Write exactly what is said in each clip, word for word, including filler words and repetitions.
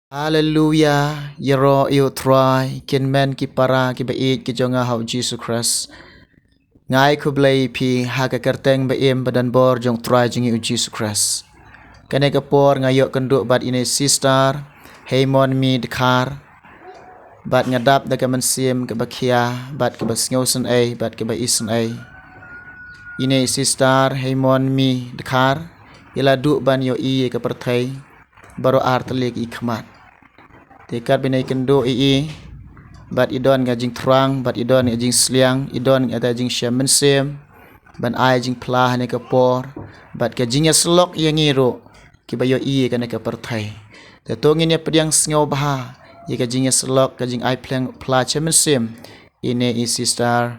Haleluya, ïaroh ïa u Trai, kin men ki para kiba ïeit ki jong nga ha u Jisu Khrist. Nga ai khublei ïa phi ha ka kyrteng ba im ba don bor jong u Trai jong ngi u Jisu Khrist. Kane ka por nga ïoh kynduh bad ine i Sister Heimon Mi Dkhar. Bad nga dap da ka mynsiem kaba khia, bad kaba sngewsynei, bad kaba isynei. Ine i Sister Heimon Mi Dkhar, i la duh ban ïohi ïa ka pyrthei baroh ar tylli ki khmat. Te katba ine i kynduh ïa i, bad i don ka jingthrang, bad i don ka jingsliang, i don ka jingshem mynsiem ban ai jingphla ha kane ka por, bad ka jingïasyllok ïa ngi ruh kiba ïohi ïa kane ka pyrthei. Te to ngin ïa pdiang sngewbha ïa ka jingïasyllok, ka jingai phla shem mynsiem ine i Sister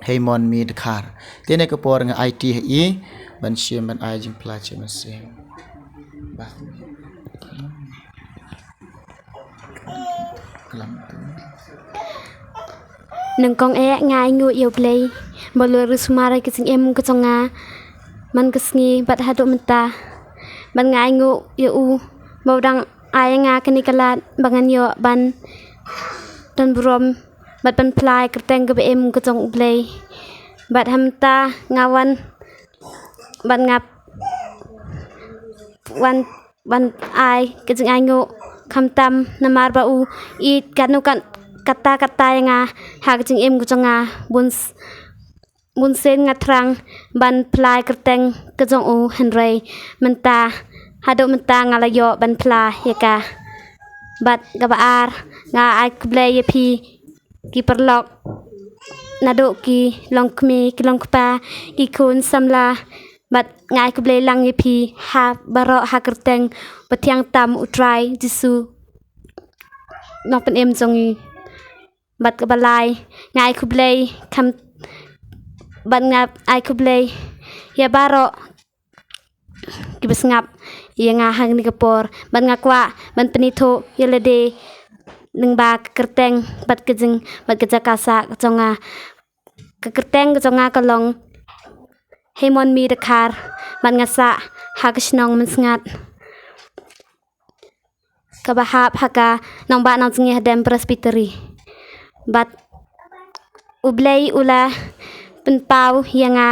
Heimon Mi Dkhar. Te kane ka por nga aiti ha i ban shim ban ai jingphla shem mynsiem. Bah. Nyngkong eh nga ainguh ïa u Blei ba u la ri sumar ïa ka jingim ka jong nga man ka sngi bad haduh mynta. Bad nga ainguh ïa u ba u dang ai ïa nga kane ka lad ba ngan ïoh ban don burom bad ban phla ïa ka kyrteng kaba im ka jong u Blei. Bad ha mynta nga wan bad nga wan ban ai ka jingainguh khamtam namar ba u ïeit katno kat, katta katta ïa nga ha ka jingim ka jong nga. Bun s-, bun sien nga thrang ban phla ïa ka kyrteng ka jong u, hynrei mynta, haduh mynta nga la ïoh ban phla ïa ka. Bad kaba ar, nga ai khublei ïa phi ki paralok naduh ki longkmie, ki longkpa, ki khun samla, bad nga ai khublei lang ïa phi ha baroh ha ka kyrteng bathiang tam u Trai Jisu, Nongpynim jong ngi. Bad kaba lai, nga ai khublei kham, bad nga ai khublei ïa baroh kiba sngap ïa nga ha kane ka por, bad nga kwah ban pynithuh ïa lade lyngba ka kyrteng bad ka jing, bad ka jaka sah ka jong nga. Ka kyrteng ka jong nga ka long Heimon Mi Dkhar, bad nga sah ha ka shnong Mynsngat, kaba hap ha ka Nongbah Nongjngi Hadem Presbytery. Bad u Blei u la pynpaw ïa nga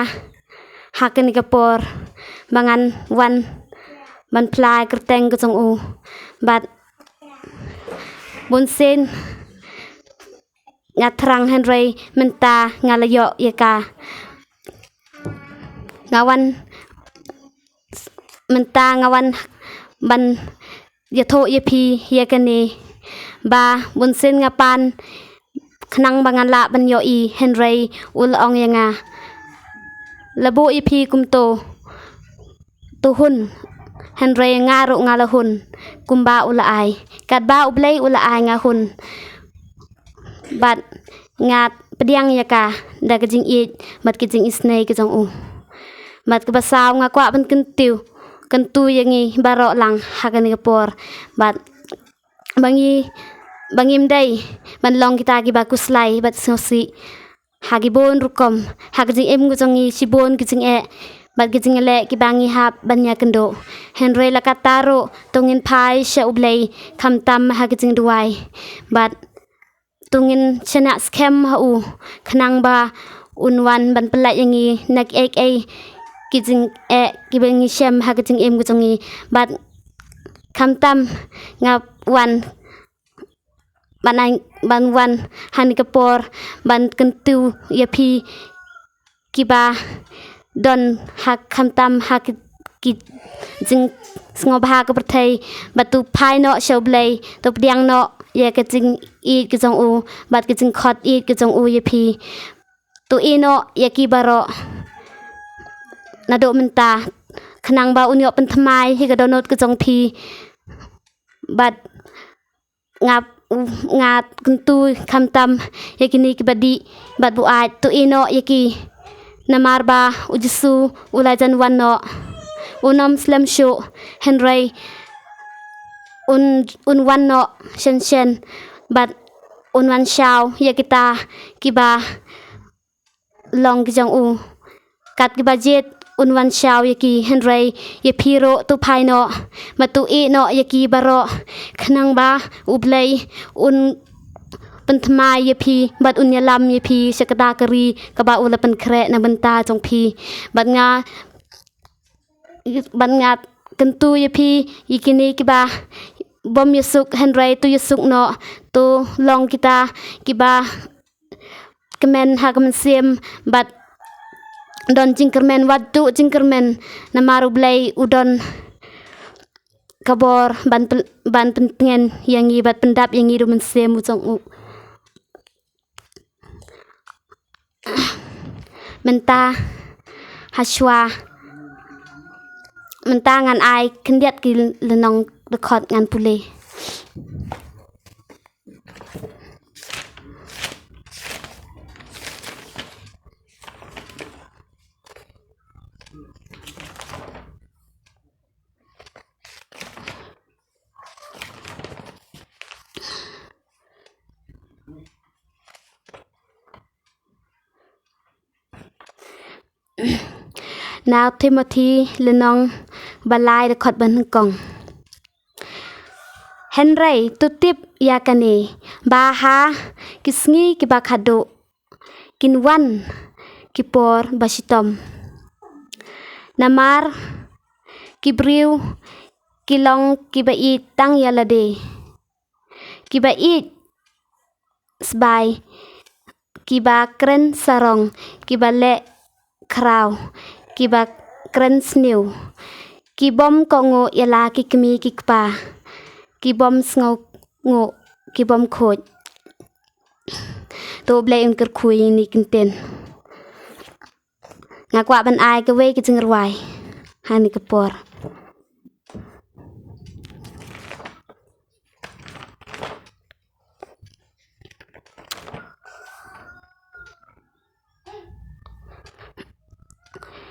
ha kane ka por ba ngan wan ban phla ïa ka kyrteng ka jong u. Bad bun sien nga thrang, hynrei mynta nga la ïoh ïa ka. Nga wan, mynta nga wan ban ïathuh ïa phi ïa kane, ba bun sien nga pan khnang ba ngan lah ban ïohi, hynrei u la ong ïa nga, la buh ïa phi kumto, to hun, hynrei nga ruh nga la hun kumba u la ai. Katba u Blei u la ai nga hun. Bad nga pdiang ïa ka da ka jingïeit bad ka jingisynei ka jong u. Bad kaba saw, nga kwah ban kyntu, kyntu ïa ngi baroh lang ha kane ka por. Bad ba ngi, ba ngim dei ban long kita kiba khuslai bad sngewsih ha ki bun rukom, ha ka jingim ka jong ngi shibun ki jingeh bad ki jingleh kiba ngi hap ban ïakynduh. Hynrei la katta ruh, to ngin phai sha u Blei khamtam ha ka jingduwai, bad to ngin shaniah skhem ha u, khnang ba un wan ban pyllait ïa ngi na kiei kiei ki jingeh kiba ngi shem ha ka jingim ka jong ngi. Bad khamtam nga wan ban ai, ban wan ha kane ka por ban kyntu ïa phi kiba don ha khamtam ha ki, ki jingsngewbha ka pyrthei, bad to phai noh sha u Blei, to pdiang noh ïa ka jingïeit ka jong u bad ka jingkhot ïeit ka jong u ïa phi. To ïehnoh ïa ki baroh naduh mynta, khnang ba un ïoh pynthymmai ïa ka dohnud ka jong phi. Bad nga, nga kyntu khamtam ïa kine kiba dih bad buaid, to ïehnoh ïa ki. Namar ba u Jisu u la jan wan noh, un ym slem shuh, hynrei un, un wan noh shen shen, bad un wan shaw ïa kita kiba long ki jong u. Kat kiba jied un wan shaw ïa ki, hynrei ïa phi ruh to phai noh, bad to ïeh noh ïa ki baroh, khnang ba U Blei un pynthymmai ïa phi, bad un ïalam ïa phi sha kata ka ri kaba u la pynkhreh na bynta jong phi. Bad nga, bad nga kyntu ïa phi, ïa kine kiba bym ïasuk, hynrei to ïasuk noh, to long kita kiba kmen ha ka mynsiem, bad don jingkyrmen, wat duh jingkyrmen, namar U Blei u don ka bor ban pyn-, ban pyntngen ïa ngi bad pyndap ïa ngi da u Mynsiem u jong u. Mynta ha shuwa, mynta ngan ai khyndiat ki lynnong dkhot ngan pule. Na u Timothi lynnong ba lai dkhot ba nyngkong. Hynrei to tip ïa kane, ba ha ki sngi kiba khadduh kin wan ki por ba shitom. Namar ki briew ki long kiba ïeit tang ïa lade, kiba ïeit sbai, kiba kren sarong, kiba leh khraw, kiba kren sniew, ki bym kohnguh ïa la ki kmie ki kpa, ki bym sngewnguh, ki bym khuid. To U Blei un kyrkhu ïa kine ki ktien. Nga kwah ban ai kawei ka jingrwai ha kane ka por.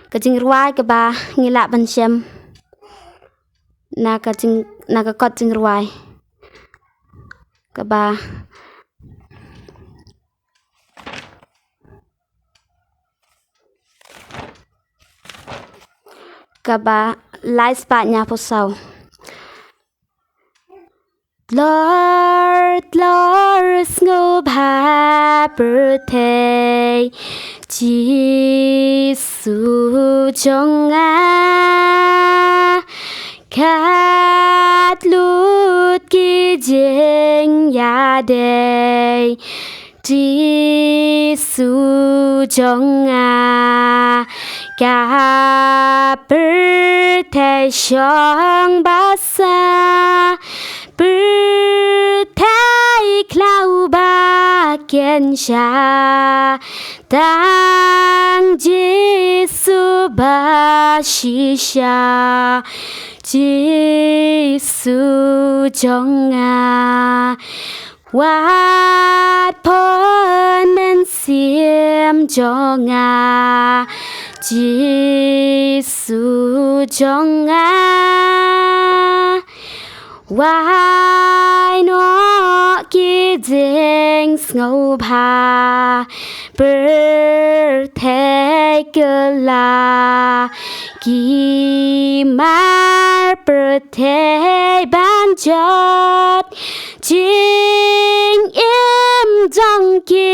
Ka jingrwai kaba ngi lah ban shem na ka jing, na ka kot jingrwai kaba, kaba lai spah hynñiewphew saw. Tlor, tlor sngewbha pyrthei, Jisu jong nga. Kat lut ki jingïadei, Jisu jong nga. Ka pyrthei shong basa, pyrthei khlaw ba kynsha, tang Jisu ba shisha, Jisu jong nga. Wat pynmynsiem jong nga, Jisu jong nga. Wai noh ki jingsngewbha, pyrthei kylla, ki mar pyrthei ban jot, jingim jong ki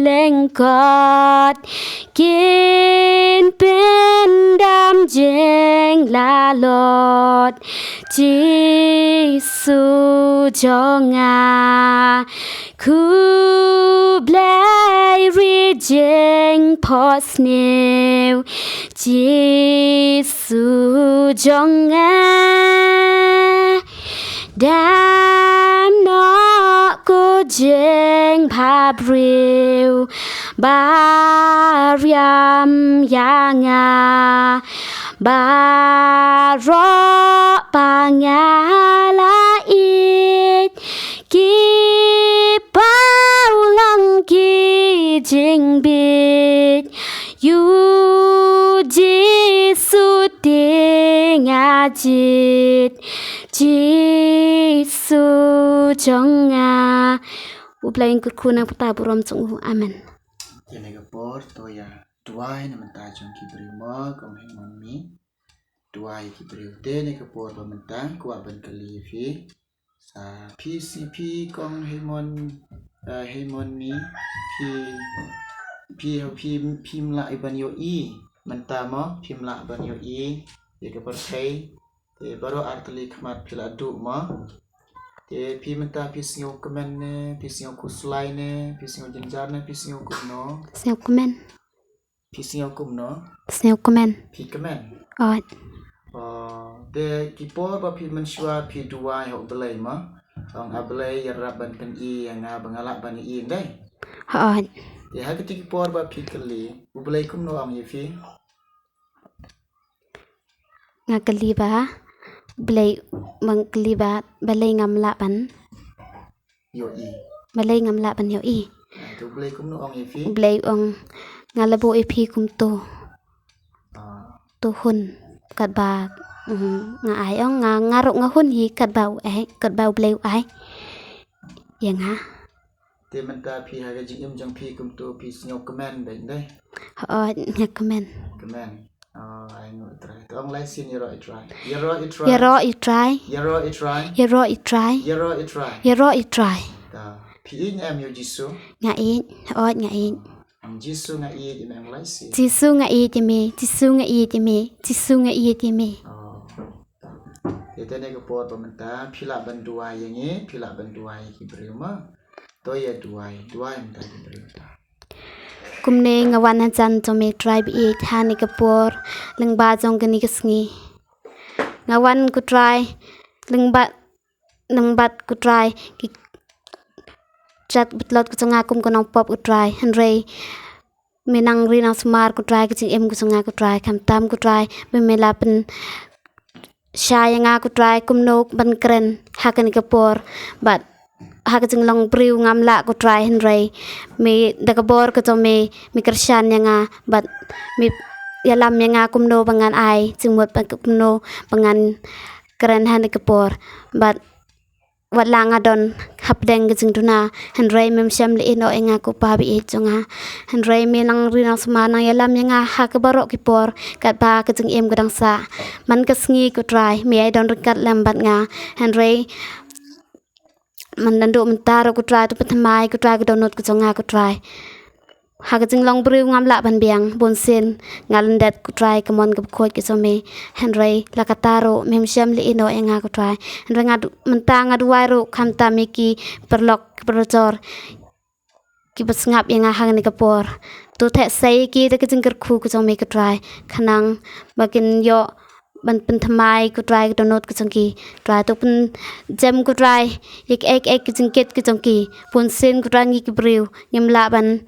lyngkot, kin pyndam jinglalot, Jisu jong nga. Khublei ri jingphohsniew, Jisu jong nga. Dam noh ko jingbhabriew, ba riam ïa nga, baroh ba nga la ïeit, ki paw long ki jingbieit, ïa u Jisu te nga jied, Jisu jong nga. U Blei un kyrkhu na ka bynta burom jong u. Amen. Ïa kane ka por to ïa duwai na mynta jong ki briew mo, kong Hemon Mi. Duwai ki briew te ne ka por ba mynta, kwah ban kylli phi. Sa phi si phi kong Hemon, eh, Hemon Mi, phi, phi, phi, phim lah ban ïohi. Mynta mo, phim lah ban ïohi. Ïa ka pyrthei. Te baroh artylli khmat phi la duh mo. Te phi mynta phi sngew kmen ne, phi sngew khuslai ne, phi sngew jynjar ne, phi sngew kumno? Sngew kmen. Phi sngew kumno? Sngew kmen. Phi kmen? Oi. Oh, te ki por ba phi mynshuwa phi duwai ha U Blei mo. Ong A Blei ïarap ban pyni ïa nga ba nga lah ban ïohi, ym dei? Oi. Te ha kito ki por ba phi kylli, U Blei kumno ong ïa phi? Nga kylli ba Blei, nga kylli ba balei ngam lah ban ïohi. Balei ngam lah ban ïohi. Ah, te U Blei kumno ong ïa phi? U Blei ong nga la buh ïa phi kumto. Ah. To hun katba, mm, nga ai, ong nga, nga ruh nga hun hi katba u ai, katba U Blei u ai ïa nga. Te mynta phi ha ka jingim jong phi kumto phi sngew kmen beit, ym dei? Hooid, nga kmen. Kmen. Oh, ai nguh Trai. To ong lai sien, ïaroh ïa Trai. Ïaroh ïa Trai. Ïaroh ïa Trai. Ïaroh ïa Trai. Ïaroh ïa Trai. Ïaroh ïa Trai. Ïaroh ïa Trai. Ta, phi ïeit ne em ïa U Jisu? Nga ïeit. Hooid, nga ïeit. Ong Jisu nga ïeit, ym ong lai sien. Jisu nga ïeit ïa me. Jisu nga ïeit ïa me. Jisu nga ïeit ïa me. Oh. Te te ne ka por ba mynta phi lah ban duwai ïa ngi, phi lah ban duwai ïa ki briew mo. To ïa duwai, duwai mynta ki briew ta. Kumne nga wan hajan jong me Trai ba ïeit ha kane ka por lyngba jong kane ka sngi. Nga wan ko Trai lyngba, lyngba ko Trai ki jait bad lot ka jong nga kum ka nongpop ko Trai. Hynrei me nang ri nang sumar ko Trai ka jingim ka jong nga ko Trai, khamtam ko Trai ba me la pyn shai ïa nga ko Trai kumno ban kren ha kane ka por bad ha ka jinglong briew ngam lah ko Trai, hynrei me da ka bor ka jong me, me kyrshan ïa nga bad me ïalam ïa nga kumno ba ngan ai jingmut bad kumno ba ngan kren ha kane ka por. Bad wat la nga don hapdeng ka jingduna, hynrei mem shym la ïehnoh ïa nga ko Pa ba ïeit jong nga. Hynrei me nang ri nang sumar nang ïalam ïa nga ha ka baroh ki por katba ka jingim ka dang sah. Man ka sngi ko Trai me ïai don ryngkat lem bad nga. Hynrei man naduh mynta ruh ko Trai, to pynthymmai ko Trai ka dohnud ka jong nga ko Trai. Ha ka jinglong briew ngam lah ban biang, bunsien nga lyndet ko Trai ka mon kaba khuid ka jong me. Hynrei la katta ruh mem shym la ïehnoh ïa nga ko Trai. Hynrei nga du-, mynta nga duwai ruh khamtam ïa ki paralok ki parajor kiba sngap ïa nga ha kane ka por. To theh sei ïa ki da ka jingkyrkhu ka jong me ko Trai, khnang ba kin ïoh ban pynthymmai ko Trai ka dohnud ka jong ki. Trai to pynjem ko Trai ïa kiei kiei ki jingkit ki jong ki. Bunsien ko Trai ngi ki briew ngim lah ban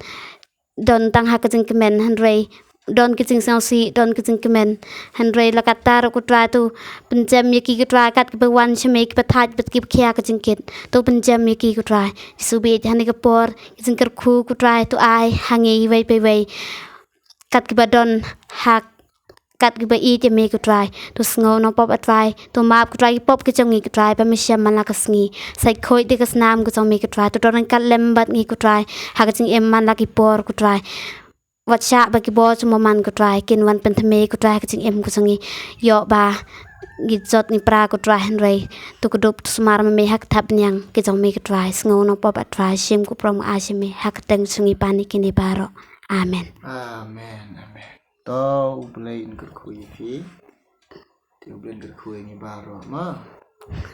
don tang ha ka jingkmen, hynrei don ki jingsngewsih, don ki jingkmen. Hynrei la katta ruh ko Trai to pynjem ïa ki ko Trai kat kiba wan sha me kiba thait bad kiba khia ka jingkit. To pynjem ïa ki ko Trai. Jisu ba ïeit, ha kane ka por ki jingkyrkhu ko Trai to ai ha ngi iwei pa iwei kat kiba don ha kat kiba ïeit ïa me ko Trai. To sngew nongpop A Trai, to map ko Trai ki pop ki jong ngi ko Trai ba me shem man la ka sngi. Sait khuid da ka snam ka jong me ko Trai, to don ryngkat lem bad ngi ko Trai ha ka jingim man la ki por ko Trai. Wat shah ba ki bor jong mo man ko Trai kin wan pynthymmai ko Trai ha ka jingim ka jong ngi. Ïoh ba ngi jot ngi pra ko Trai, hynrei to kdup to sumar ma me ha ka thap bniang ka jong me ko Trai. Sngew nongpop A Trai, shim ko prom nga ai sha me ha ka kyrteng jong ngi pan ïa kine baroh. Amen. Amen, amen. To U Blei un kyrkhu ïa phi. Te U Blei un kyrkhu ïa ngi baroh mo.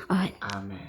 Oi. Amen.